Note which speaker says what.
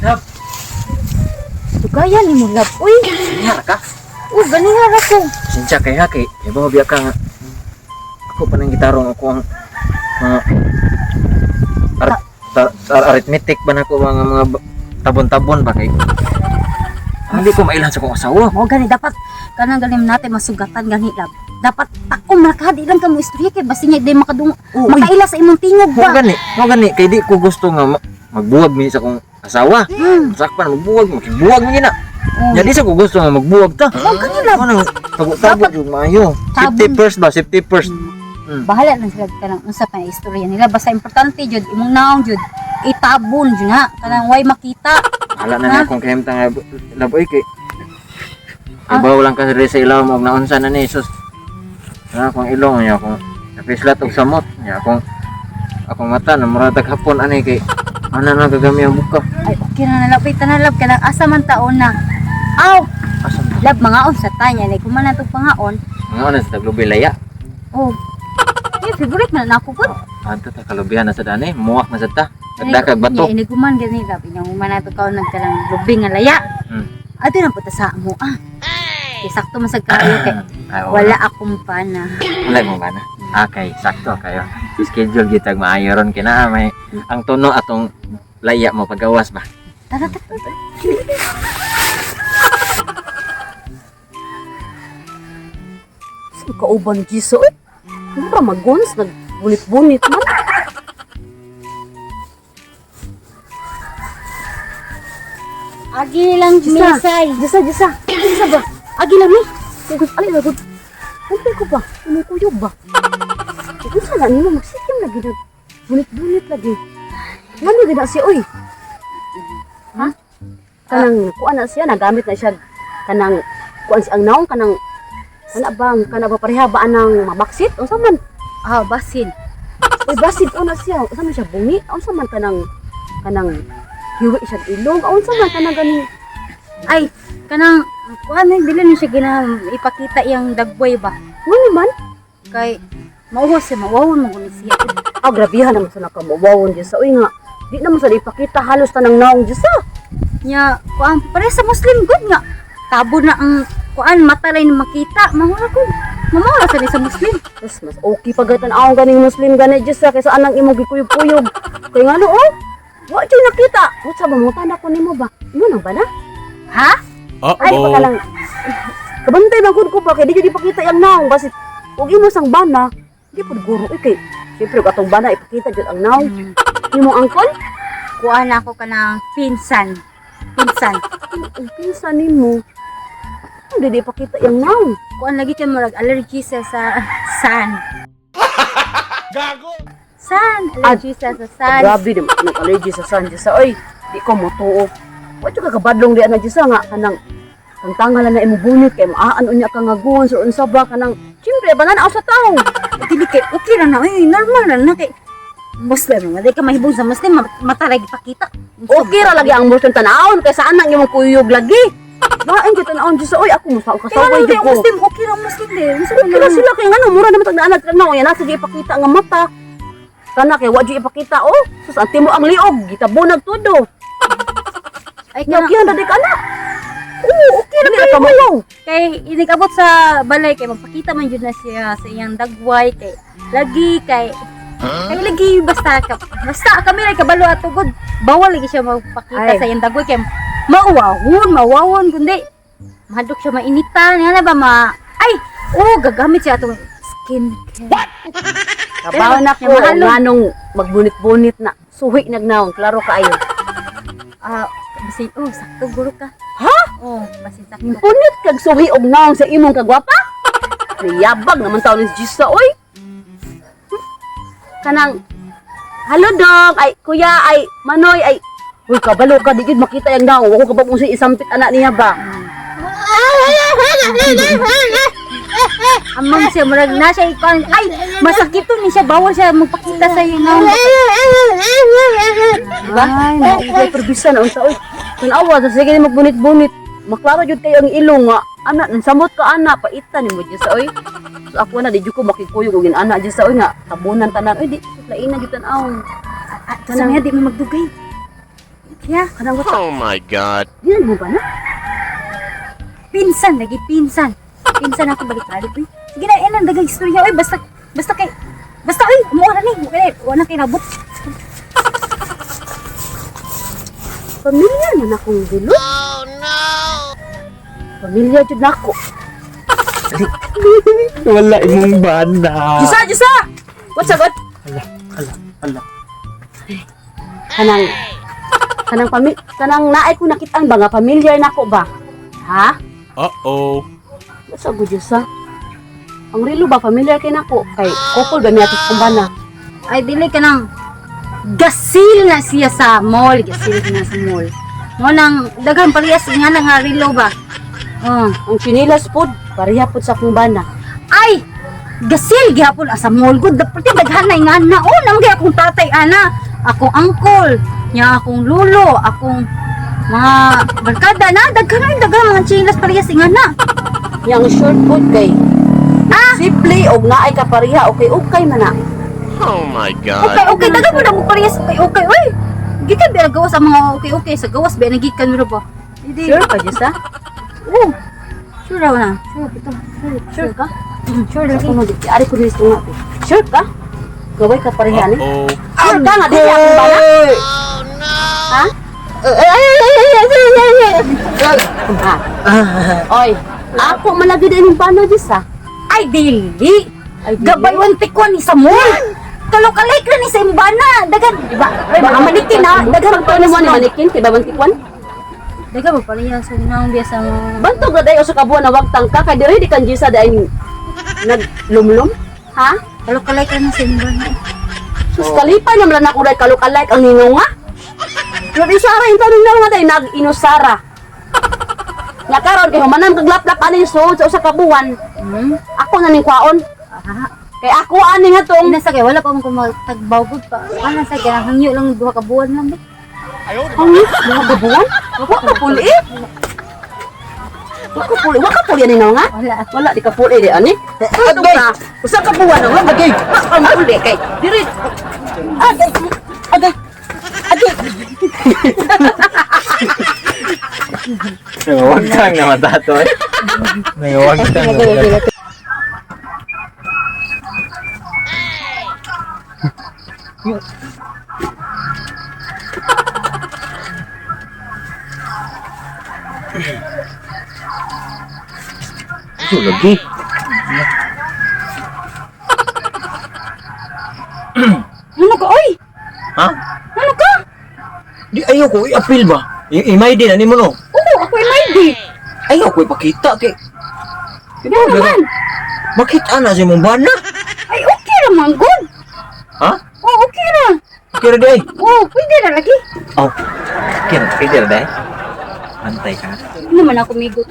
Speaker 1: Love,
Speaker 2: Dugayan ni mo, love. Uy,
Speaker 1: ganiha ka.
Speaker 2: oh, ganiha ra ko.
Speaker 1: Sinsya kay ha kay ibaw biya ka nga. Ako pa nang gitarong ako ang mga arithmetic ba nako mga mga tabon-tabon ba kay. Hindi ko mailhan sa akong asawa.
Speaker 2: Mo gani dapat kanang galim natin masugatan gani, love. Dapat takom ra ka, di lang ka mo istorya kay basin niya di makadung
Speaker 1: Oo, uy.
Speaker 2: makaila sa imong tingog
Speaker 1: Mo
Speaker 2: ba.
Speaker 1: gani, mo gani kay di ko gusto nga magbuwag mi sa akong asawa. Sakpan magbuwag, magbuwag mi gina.
Speaker 2: Oh.
Speaker 1: Nya di sa ko gusto nga magbuwag ta.
Speaker 2: Mo gani, love.
Speaker 1: Ano tabo-tabo jud maayo.
Speaker 2: Tabon.
Speaker 1: Safety first ba, safety first.
Speaker 2: Bahala lang sila kanang unsa pa na istorya nila, basta importante jud imong naong jud itabon jud na kanang way makita.
Speaker 1: Hala na na akong kahimtang nga laboy kay ibaw lang ka diri sa ilawom og naunsa na ni sus. Na akong ilong nya akong napislat og samot nya akong akong mata na murag hapon ani kay ana na gagami ang buka.
Speaker 2: Ay, okay na na, love. Tanan, love, kanang asa man taon na. Aw,
Speaker 1: Asa man?
Speaker 2: love, mangaon sa tanya ni kuman na pangaon.
Speaker 1: Mga na sa taglubi laya.
Speaker 2: Oh. Eh, favorite man na ako gud.
Speaker 1: Adto ta kalubihan na sa dani, muwak na sa ta. Nagdakag bato.
Speaker 2: Nya iniguman gani, love, inyong human na to kaon nagkalang lubi nga laya. Ato na punta sa amo ah. Kay sakto man sa kaayo kay
Speaker 1: Ay, oo.
Speaker 2: wala akong pana.
Speaker 1: Wala mo ba na? Okay, sakto kayo. Schedule gitag maayo ron kina may ang tuno atong laya mo pagawas ba.
Speaker 2: Tara, tara, tara.
Speaker 3: Sa kauban Jisa, oy. Mura magons, nagbunit-bunit man.
Speaker 2: Agi lang
Speaker 3: Jisa.
Speaker 2: misay.
Speaker 3: Jisa, Jisa. Jisa ba? Agi lang ni. Kung alay na gud. Kumpay ko ba? Imong ba? Kung sa na nimo magsikim lagi nag bunit-bunit lagi. Ngano gid na siya oy? Ha? Kanang kuan na siya nagamit na siya kanang kuan si ang naong kanang kana bang kana ba pareha ba anang mabaksit unsa man?
Speaker 2: Ah, basin.
Speaker 3: Uy, basid una siya. Unsa man siya bungi? Unsa man kanang kanang hiwi siya ilong? Unsa man kanang ganing
Speaker 2: Ay, kanang kuan eh, dili ni siya gina ipakita iyang dagway ba.
Speaker 3: ngano man?
Speaker 2: Kay mauwas siya, mauwawon mo guni siya.
Speaker 3: Ah, grabihan naman sa nakamawawon dyan sa uy nga. Di naman sa ipakita halos tanang naong dyan sa.
Speaker 2: Nya, kuan pare sa Muslim gud nga. Tabo na ang kuan mata lay na makita, mahura ko. Mamawala sa ni sa Muslim.
Speaker 3: Mas, mas okay pa gatan ang ganing Muslim gani dyan sa kaysa anang imong gikuyog-kuyog. Kay nga no, oh. Wa dyan nakita. Wa sa mamutan ako nimo ba? Imo nang ba na?
Speaker 2: Ha?
Speaker 3: Ay, pa ka lang. Kabantay bang ko ba kay di jud ipakita yang naong kasi ug imo sang bana, di pud guro eh, kay siyempre ug atong bana ipakita jud ang naong. Imong angkol?
Speaker 2: Kuan ako kanang pinsan. Pinsan.
Speaker 3: Ang pinsan nimo. Hindi di ipakita yang naong.
Speaker 2: Kuan lagi kay murag allergy sa sa sun. Gago. Sun, allergy sa sa sun.
Speaker 3: Grabe di man allergy sa sun sa oy. Di ko motuo. Wa jud ka kabadlong di ana sa nga kanang tangtangan na imong bunit kay maaan unya ka nga guon so unsa ba kanang siyempre banan sa tawo.
Speaker 2: Dili kay okay ra na, eh, normal ra na kay Muslim nga di ka mahibong sa Muslim mata lagi pakita.
Speaker 3: Okay ra lagi ang Muslim tanawon kay saan ang imong kuyog lagi. Lain gyud tanawon sa oy ako mo sa
Speaker 2: Kaya
Speaker 3: kasaway
Speaker 2: lang
Speaker 3: jud
Speaker 2: di ang
Speaker 3: ko.
Speaker 2: Muslim okay ra ang Muslim di. Unsa man
Speaker 3: Okay ra sila kay ngano mura naman tag naanak tanaw yan nasa jud ipakita nga mata. Kana kay wa jud ipakita oh. Sus ang timo ang liog gitabunag todo.
Speaker 2: Ay kana
Speaker 3: Nya okay ra di ka na. Oo, okay ra ka mo.
Speaker 2: kay inigabot sa balay kay magpakita man jud na siya sa iyang dagway kay lagi kay kay lagi basta ka, basta kami ra kabalo ato gud bawal lagi siya magpakita
Speaker 3: Ay.
Speaker 2: sa iyang dagway kay mauwawon mauwawon kundi mahadlok siya mainitan nga na ba ma ay oh gagamit siya atong skincare.
Speaker 3: Kabaw na ko,
Speaker 2: Mahalo.
Speaker 3: nganong magbunit-bunit na. Suhi nagnaong, klaro kaayo.
Speaker 2: Ah, basin oh sakto guro ka. Ha? Oh, basin sakto.
Speaker 3: Punit kag suhi og naong sa imong kagwapa. Niyabag naman taon ni Jisa, oy. Kanang Halo dong, ay kuya, ay manoy, ay Uy, kabalo ka, di jud makita yung naong. Wa ko kabalo kung sa isampit anak niya ba.
Speaker 2: Amang siya murag na siya ikon. Ay, masakit to ni siya bawal siya magpakita sa iyo naong.
Speaker 3: Diba? Ay, naugay perbisa na unsa oy. Tanawa sa sige magbunit-bunit. Maklaro jud kayo ang ilong nga. Ana, samot ka ana, paitan nimo jud sa oy. So ako na di jud ko makikuyog og ana jud sa oy nga tabunan tanan. Oy di lain na jud tan-awon.
Speaker 2: Ah, sa mga di mo magdugay. Ya,
Speaker 3: Kanang wata.
Speaker 4: Oh my God.
Speaker 3: Di na mo ba na?
Speaker 2: Pinsan lagi pinsan. Pinsan ako balik-balik uy. Sige na, ilan dagang istorya uy, basta basta kay basta uy, mo na ni, kay wala kay nabot.
Speaker 3: Pamilya man akong gulo. Oh no. Pamilya jud nako.
Speaker 1: Wala imong bana.
Speaker 3: Jusa, Jusa! What's up? What?
Speaker 1: Ala, ala, ala.
Speaker 3: Kanang kanang pami kanang naay ko nakitaan ba nga pamilyar nako ba? Ha?
Speaker 4: Uh-oh.
Speaker 3: What's up, Jusa? Ang rilo ba familiar kay nako kay couple ba niya kung bana?
Speaker 2: Ay dili ka nang gasil na siya sa mall, gasil na sa mall. Mo nang daghan parehas nga na nga relo ba. Oh.
Speaker 3: Ang chinilas pod, pareha pod sa akong bana.
Speaker 2: Ay, gasil gihapon asa mall gud dapat daghan na nga na oh nang akong tatay ana, akong uncle, nya akong lulo, akong mga barkada na daghan na daghan mga chilas parehas nga na.
Speaker 3: Yang short pod kay simple og naay ka pareha okay okay man na.
Speaker 4: Oh my God.
Speaker 2: Okay, okay, daghan mo na mo parehas okay, okay, oy. Gikan ba gawas ang mga okay, okay sa gawas ba nagikan mo ba? Hindi.
Speaker 3: Sure ka Jusa?
Speaker 2: Oo. Sure raw na. Sure ito. Sure,
Speaker 3: Sure ka?
Speaker 2: Sure lagi.
Speaker 3: Ako mo di ari ko diri sa tunga. Sure ka? Gaway ka pareha ni.
Speaker 4: Uh-oh.
Speaker 3: Sure ka nga dili akong bana? Ha? Ha? Oy, ako man lagi din yung bana Jusa.
Speaker 2: Ay dili.
Speaker 3: Ay, dili.
Speaker 2: Gabay wantikwan ni sa mall. Kalok-alike ra ni sa imbana. Dagan, di ba? Ay, mga manikin ha. Dagan
Speaker 3: Pag mo ni manikin kay babantikwan.
Speaker 2: Dagan mo pareha sa naong biya sa mga
Speaker 3: Bantog na dayo sa kabuan na wag tangka kay diri di kan Jusa day naglumlum. Ha?
Speaker 2: Kalok-alike ra ni sa imbana.
Speaker 3: Sus kalipay naman lang ako dahil kaluk-alike ang ninyo nga. Nag-isara yung tanong na nga dahil nag-inusara. Nga karon kay humanam kag laplap ani suod sa usa ka buwan. Ako na ning kwaon.
Speaker 2: Ah,
Speaker 3: Kay ako ani nga tong
Speaker 2: ina sa kay wala pa man ko magtagbaw gud pa. Ana sa kay hangyo lang duha ka buwan lang ba.
Speaker 3: ang mga kabuwan. Wa ka puli. Wa ka puli, wa ka puli ani nga.
Speaker 2: Wala.
Speaker 3: Wala di ka puli di ani. Ato na. Usa ka buwan nga magay. Wa ka puli kay diri. Agay. Agay. Agay.
Speaker 1: Nangawagtang naman tato eh. Nangawagtang naman. Ito lagi.
Speaker 2: Ano ka oy?
Speaker 1: Ha?
Speaker 2: Ano ka?
Speaker 1: Di ayaw ko i-appeal ba? Imay din ani mo no.
Speaker 2: Oo, ako ay di.
Speaker 1: Ayaw ko ipakita kay.
Speaker 2: Yan naman.
Speaker 1: Makita na si mong bana.
Speaker 2: Ay okay ra man gud.
Speaker 1: Ha?
Speaker 2: Oh, okay ra.
Speaker 1: Okay ra di ay.
Speaker 2: Oh, pwede ra lagi.
Speaker 1: Oh. Okay ra, pwede ra di. Antay ka.
Speaker 2: Ano man ako migot.